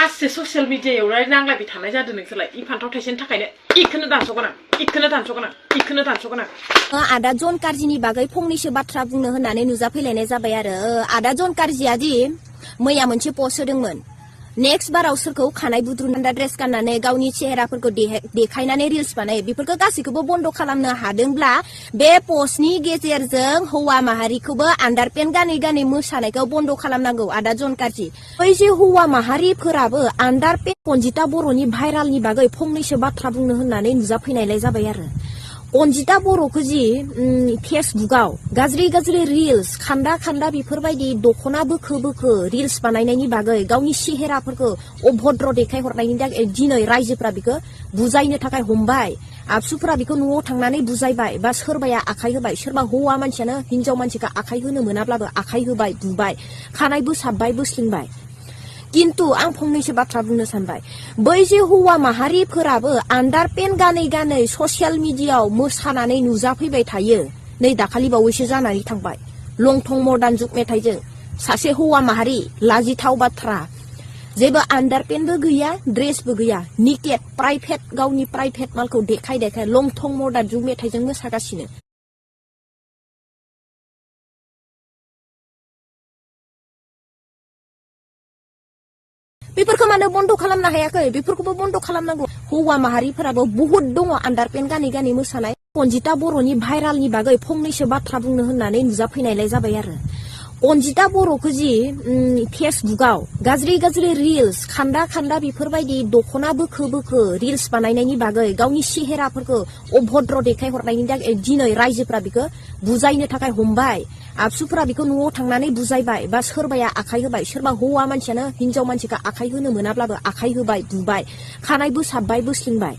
मासे ससियेल मिडियायाव नांलायबाय थानाय जादों नोंसोरलाय इ फान्थाव थाइसेनि थाखायनो इखौनो दानस'गोन आं आदा जन कारजिनि बागै फंनैसो बाथ्रा बुंनो होननानै नुजाफैलायनाय जाबाय आरो आदा जन कारजिया दि मैया मोनसे पस्ट होदोंमोन नेक्स्ट बाराव सोरखौ खानाय बुद्रुना ड्रेस गाननानै गावनि चेहराफोरखौ देखायनानै रिल्स बानायो बेफोरखौ गासैखौबो बन्द खालामनो हादोंब्ला बे पस्टनि गेजेरजों हौवा माहारिखौबो आन्डारपेन्ट गानै गानै मोसानायखौ बन्द खालामनांगौ आदा जन कारजि बै जे हौवा माहारिफोराबो आन्डारपेन्ट कनजिता बर'नि भाइरालनि बागै फंनैसो बाथ्रा बुंनो होननानै नुजाफैनायलाय जाबाय आरो कनजिता बर'खौ जि फेसबुकआव गाज्रि गाज्रि रिल्स खान्दा खान्दा बेफोरबायदि दखना बोखो बोखो रिल्स बानायनायनि बागै गावनि सेहेराफोरखौ अभद्र देखायहरनायनि थाखाय दिनै रायजोफ्रा बेखौ बुजायनो थाखाय हमबाय आबसुफोरा बेखौ न'आव थांनानै बुजायबाय बा सोरबाया आखाइ होबाय सोरबा हौवा मानसियानो हिनजाव मानसिखौ आखाइ होनो मोनाब्लाबो आखाइ होबाय बुबाय खानाय बोसाबबाय बोस्लिंबाय किन्तु आं फंनैसो बाथ्रा बुंनो सानबाय बै जे हौवा माहारिफोराबो आन्डारपेन्ट गानै गानै ससियेल मिडियायाव मोसानानै नुजाफैबाय थायो नै दाखालि बावैसो जानानै थांबाय लंथं मर्दान जुग मेथाइजों सासे हौवा माहारि लाजिथाव बाथ्रा जेबो आन्डारपेन्टबो गैया ड्रेसबो गैया निकेट प्राइभेट गावनि प्राइभेट मालखौ देखाय लंथं मर्दान जुग मेथाइजों मोसागासिनो बेफोरखौ मानो बन्द खालामनो हायाखै बेफोरखौबो बन्द खालामनांगौ हौवा माहारिफोराबो बहुत दङ आन्डारपेन्ट गानै गानै मोसानाय कनजिता बर'नि भाइरालनि बागै फंनैसो बाथ्रा बुंनो होननानै नुजाफैनायलाय जाबाय आरो कनजिता बर'खौ जि फेसबुकआव गाज्रि गाज्रि रिल्स खान्दा खान्दा बेफोरबायदि दखना बोखो बोखो रिल्स बानायनायनि बागै गावनि सेहेराफोरखौ अभद्र देखायहरनायनि थाखाय दिनै रायजोफ्रा बेखौ बुजायनो थाखाय हमबाय आबसुफोरा बेखौ न'आव थांनानै बुजायबाय बा सोरबाया आखाइ होबाय सोरबा हौवा मानसियानो हिनजाव मानसिखौ आखाइ होनो मोनाब्लाबो आखाइ होबाय बुबाय खानाय बोसाबबाय बोस्लिंबाय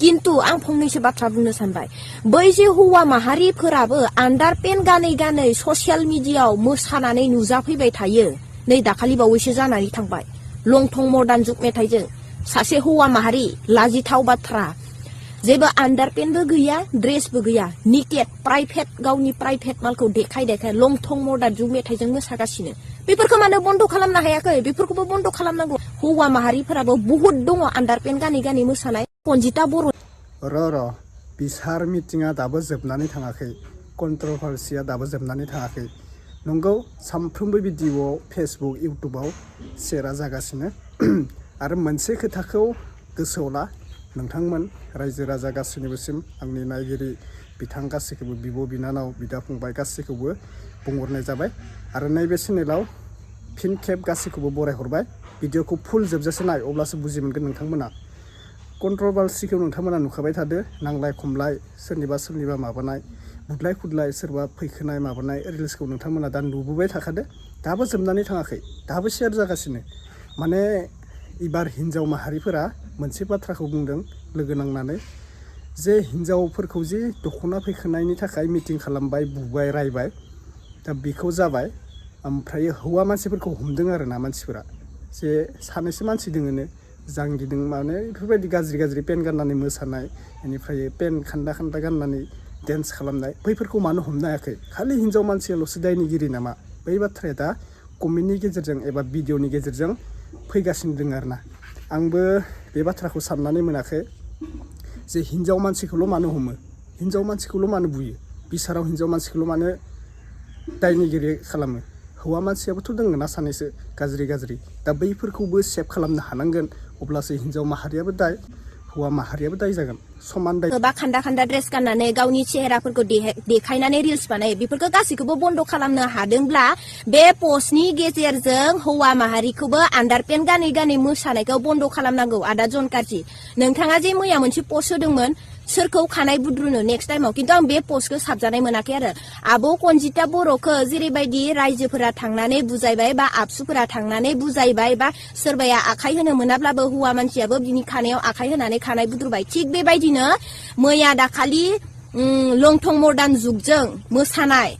किन्तु आं फंनैसो बाथ्रा बुंनो सानबाय बै जे हौवा माहारिफोराबो आन्डारपेन्ट गानै गानै ससियेल मिडियायाव मोसानानै नुजाफैबाय थायो नै दाखालि बावैसो जानानै थांबाय लंथं मर्दान जुग मेथाइजों सासे हौवा माहारि लाजिथाव बाथ्रा जेबो आन्डारपेन्टबो गैया ड्रेसबो गैया निकेट प्राइभेट गावनि प्राइभेट मालखौ देखाय लंथं मर्दान जुग मेथाइजों मोसागासिनो बेफोरखौ मानो बन्द खालामनो हायाखै बेफोरखौबो बन्द खालामनांगौ हौवा माहारिफोराबो बहुत दङ आन्डारपेन्ट गानै गानै मोसानाय कनजिता बर' र' बिसार मिटिंआ दाबो जोबनानै थाङाखै कन्ट्रभार्सिया दाबो जोबनानै थाङाखै नंगौ सानफ्रोमबो भिडिअ फेसबुक इउटुबाव शेयारा जागासिनो आरो मोनसे खोथाखौ गोसोआव ला नोंथांमोन रायजो राजा गासैनिबोसिम आंनि नायगिरि बिथां गासैखौबो बिब' बिनानाव बिदा फंबाय गासैखौबो बुंहरनाय जाबाय आरो नैबे चेनेलाव फिन खेब गासैखौबो बरायहरबाय भिडिअखौ फुल जोबजासे नाय अब्लासो बुजि मोनगोन नोंथांमोना कन्ट्रभार्सिखौ नोंथांमोना नुखाबाय थादो नांलाय खमलाय सोरनिबा माबानाय बुदलाय खुदलाय सोरबा फैखोनाय माबानाय रिल्सखौ नोंथांमोना दा नुबोबाय थाखादो दाबो जोबनानै थाङाखै दाबो शेयार जागासिनो माने एबार हिन्जाव माहारिफोरा मोनसे बाथ्राखौ बुंदों लोगो नांनानै जे हिन्जावफोरखौ जे दखना फैखोनायनि थाखाय मिटिं खालामबाय बुबाय रायबाय दा बेखौ जाबाय ओमफ्राय हौवा मानसिफोरखौ हमदों आरो ना मानसिफोरा जे सानैसो मानसि दोङोनो जांगिदों माने बेफोरबायदि गाज्रि पेन्ट गाननानै मोसानाय बेनिफ्राय पेन्ट खान्दा खान्दा गाननानै डेन्स खालामनाय बैफोरखौ मानो हमनो हायाखै खालि हिन्जाव मानसियाल'सो दायनिगिरि नामा बै बाथ्राया दा कमेन्टनि गेजेरजों एबा भिडिअनि गेजेरजों फैगासिनो दङ आरो ना आंबो बे बाथ्राखौ साननानै मोनाखै जे हिन्जाव मानसिखौल' मानो हमो हिन्जाव मानसिखौल' मानो बुयो बिसाराव हिन्जाव मानसिखौल' मानो दायनिगिरि खालामो हौवा मानसियाबोथ' दङ ना सानैसो गाज्रि दा बैफोरखौबो सेभ खालामनो हानांगोन अब्लासो हिन्जाव माहारियाबो दाय हौवा माहारियाबो दाय जागोन समान दाय बा खान्दा खान्दा ड्रेस गाननानै गावनि चेहराफोरखौ देखायनानै रिल्स बानायो बेफोरखौ गासैखौबो बन्द खालामनो हादोंब्ला बे पस्टनि गेजेरजों हौवा माहारिखौबो आन्डारपेन्ट गानै गानै मोसानायखौ बन्द खालामनांगौ आदा जन कारजि नोंथाङा जे मैया मोनसे पस्ट होदोंमोन सोरखौ खानाय बुद्रुनो नेक्स्ट टाइमाव किन्तु आं बे पस्टखौ साबजानाय मोनाखै आरो आब' कनजिता बर'खौ जेरैबायदि रायजोफोरा थांनानै बुजायबाय बा आबसुफोरा थांनानै बुजायबाय बा सोरबाया आखाइ होनो मोनाब्लाबो हौवा मानसियाबो बिनि खानायाव आखाइ होनानै खानाय बुद्रुबाय थिग बेबायदिनो मैया दाखालि लंथं मर्दान जुगजों मोसानाय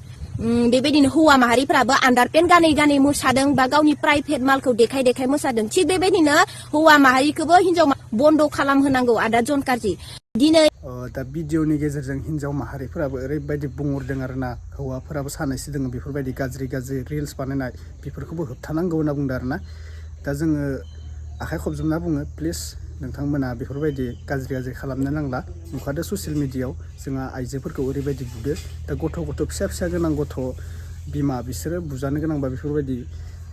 बेबायदिनो हौवा माहारिफोराबो आन्डारपेन्ट गानै गानै मोसादों बा गावनि प्राइभेट मालखौ देखाय मोसादों थिग बेबायदिनो हौवा माहारिखौबो हिन्जाव बन्द खालामहोनांगौ आदा जन कारजि दिनै दा भिडिअनि गेजेरजों हिन्जाव माहारिफोराबो ओरैबायदि बुंहरदों आरो ना हौवाफोराबो सानैसो दङ बेफोरबायदि गाज्रि रिल्स बानायनाय बेफोरखौबो होबथानांगौ होनना बुंदों आरो ना दा जोङो आखाइ खबजोबना बुङो प्लिज नोंथांमोना बेफोरबायदि गाज्रि खालामनो नांला नुखादो ससियेल मिडियायाव जोंहा आइजोफोरखौ ओरैबायदि बुदो दा गथ' फिसा गोनां गथ' बिमा बिसोरो बुजानो गोनांबा बेफोरबायदि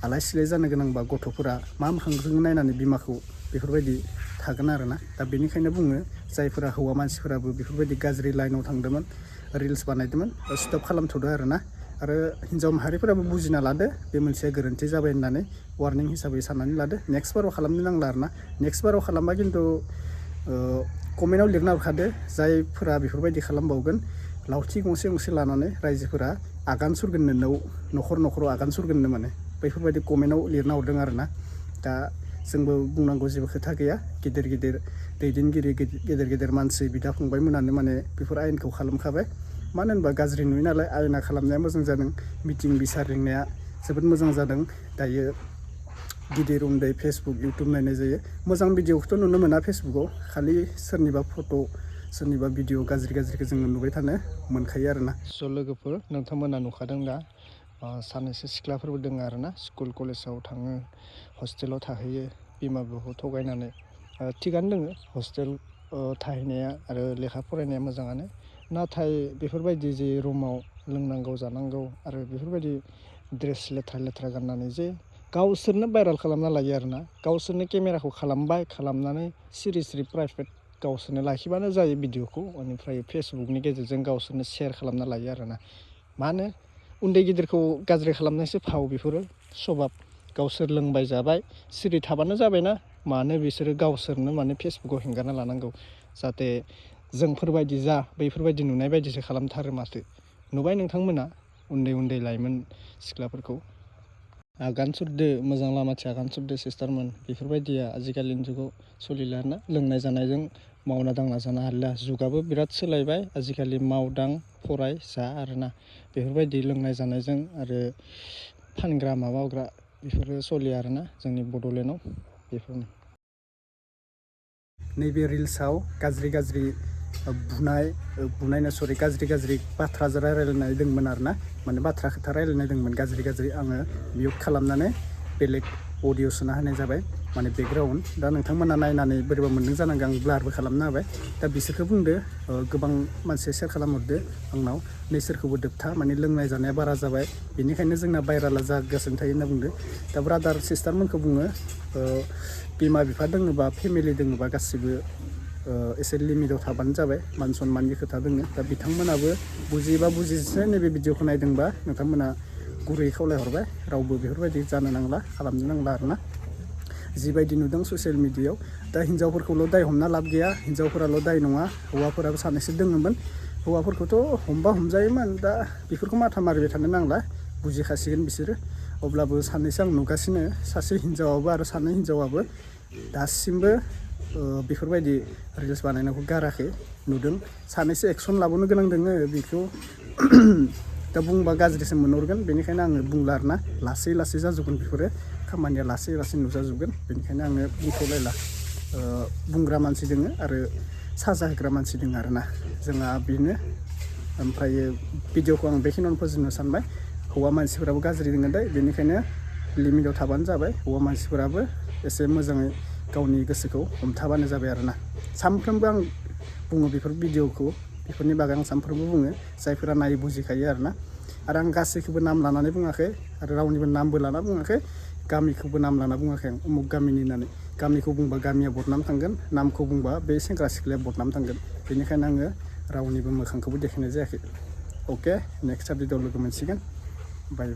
आलाय सिलाय जानो गोनांबा गथ'फोरा मा मोखांजों नायनानै बिमाखौ बेफोरबायदि थागोन आरोना दा बेनिखायनो बुङो जायफोरा हौवा मानसिफोराबो बेफोरबायदि गाज्रि लाइनाव थांदोंमोन रिल्स बानायदोंमोन स्टप खालामथ'दो आरोना आरो हिन्जाव माहारिफोराबो बुजिना लादो बे मोनसे गोरोन्थि जाबाय होननानै वार्निं हिसाबै साननानै लादो नेक्स्ट बाराव खालामनो नांला आरोना नेक्स्ट बाराव खालामबा खिन्थु कमेन्टआव लिरना हरखादो जायफोरा बेफोरबायदि खालामबावगोन लावथि गंसे लानानै रायजोफोरा आगान सुरगोन नोंनाव न'खराव आगान सुरगोननो माने बैफोरबायदि कमेन्टआव लिरना हरदों आरोना दा जोंबो बुंनांगौ जेबो खोथा गैया गिदिर दैदेनगिरि गेदेर मानसि बिदा फंबाय मोनानो माने बेफोर आयेनखौ खालामखाबाय मानो होनबा गाज्रि नुयो नालाय आयेना खालामनाया मोजां जादों मिटिं बिसार लिंनाया जोबोद मोजां जादों दायो गिदिर उन्दै फेसबुक इउटुब नायनाय जायो मोजां भिडिअखौथ' नुनो मोना फेसबुकाव खालि सोरनिबा फट' सोरनिबा भिडिअ गाज्रिखौ जोङो नुबाय थानो मोनखायो आरोना स' लोगोफोर नोंथांमोना नुखादों दा सानैसो सिख्लाफोरबो दङ आरोना स्कुल कलेजाव थाङो हस्टेलाव थाहैयो बिमा बिफाखौ थगायनानै थिगानो दोङो हस्टेल थाहैनाया आरो लेखा फरायनाया मोजाङानो नाथाय बेफोरबायदि जे रुमाव लोंनांगौ जानांगौ आरो बेफोरबायदि ड्रेस लेथ्रा गाननानै जे गावसोरनो भाइरेल खालामना लायो आरोना गावसोरनो केमेराखौ खालामनानै सिरि प्राइभेट गावसोरनो लाखिबानो जायो भिडिअखौ बेनिफ्राय फेसबुकनि गेजेरजों गावसोरनो शेयार खालामना लायो आरोना मानो उन्दै गिदिरखौ गाज्रि खालामनायसो फाव बेफोरो सभाब गावसोर लोंबाय जाबाय सिरि थाबानो जाबायना मानो बिसोरो गावसोरनो माने फेसबुकाव हेंगारना लानांगौ जाहाथे जोंफोरबायदि बैफोरबायदि नुनाय बायदिसो खालामथारो माथो नुबाय नोंथांमोना उन्दै लाइमोन सिख्लाफोरखौ आगान सुरदो मोजां लामाथि आगान सुरदो सिस्टारमोन बेफोरबायदिया आजिखालिनि जुगाव सोलिला आरोना लोंनाय जानायजों मावना दांना जानो हालिया जुगाबो बिराद सोलायबाय आजिखालि मावदां फराय जा आरोना बेफोरबायदि लोंनाय जानायजों आरो फानग्रा माबाग्रा बेफोरो सोलिया आरोना जोंनि बड'लेण्डआव बेफोरनो नैबे रिल्सआव गाज्रि बुनायनो सरि गाज्रि बाथ्रा रायलायनाय दंमोन आरोना माने बाथ्रा खोथा रायलायनाय दंमोन गाज्रि आङो मिउट खालामनानै बेलेग अडिअ सोना होनाय जाबाय माने बेकग्राउन्ड दा नोंथांमोना नायनानै बोरैबा मोनदों जानांगौ आं ब्लारबो खालामना होबाय दा बिसोरखौ बुंदो गोबां मानसि शेयार खालामहरदो आंनाव नोंसोरखौबो दोबथा माने लोंनाय जानाया बारा जाबाय बेनिखायनो जोंना भाइराला जागासिनो थायो होनना बुंदो दा ब्रादार सिस्टारमोनखौ बुङो बिमा बिफा दोङोबा फेमिलि दोङोबा गासिबो एसे लिमिटाव थाबानो जाबाय मान सनमाननि खोथा दोङो दा बिथांमोनाबो बुजियोबा बुजिसै नैबे भिडिअखौ नायदोंबा नोंथांमोना गुरैयै खावलायहरबाय रावबो बेफोरबायदि जानो नांला खालामनो नांला आरोना जिबायदि नुदों ससियेल मिडियायाव दा हिन्जावफोरखौल' दाय हमना लाब गैया हिन्जावफोराल' दाय नङा हौवाफोराबो सानैसो दोङोमोन हौवाफोरखौथ' हमजायोमोन दा बेफोरखौ माथा मारिबाय थानो नांला बुजिखासिगोन बिसोरो अब्लाबो सानैसो आं नुगासिनो सासे हिन्जावाबो आरो सानै हिन्जावाबो दासिमबो बेफोरबायदि रिल्स बानायनायखौ गाराखै नुदों सानैसो एक्सन लाबोनो गोनां दोङो बेखौ दा बुंबा गाज्रिसो मोनहरगोन बेनिखायनो आङो बुंला आरोना लासै जाजोबगोन बेफोरो खामानिया लासै नुजाजोबगोन बेनिखायनो आङो बुंथ'लायला बुंग्रा मानसि दोङो आरो साजा होग्रा मानसि दोङो आरोना जोंहा बेनो ओमफ्राय भिडिअखौ आं बेखिनियावनो फोजोबनो सानबाय हौवा मानसिफोराबो गाज्रि दोङो दै बेनिखायनो लिमिटाव थाबानो जाबाय हौवा मानसिफोराबो एसे मोजाङै गावनि गोसोखौ हमथाबानो जाबाय आरोना सानफ्रोमबो आं बुङो बेफोर भिडिअखौ बेफोरनि बागै आं सानफ्रोमबो बुङो जायफोरा नायै बुजिखायो आरोना आरो आं गासैखौबो नाम लानानै बुङाखै आरो रावनिबो नामबो लाना बुङाखै गामिखौबो नाम लाना बुङाखै आं उमुक गामिनि होननानै गामिखौ बुंबा गामिया बदनाम थांगोन नामखौ बुंबा बे सेंग्रा सिख्लाया बदनाम थांगोन बेनिखायनो आङो रावनिबो मोखांखौबो देखायनाय जायाखै अके नेक्स्ट भिडिअ लोगो मोनसिगोन बाय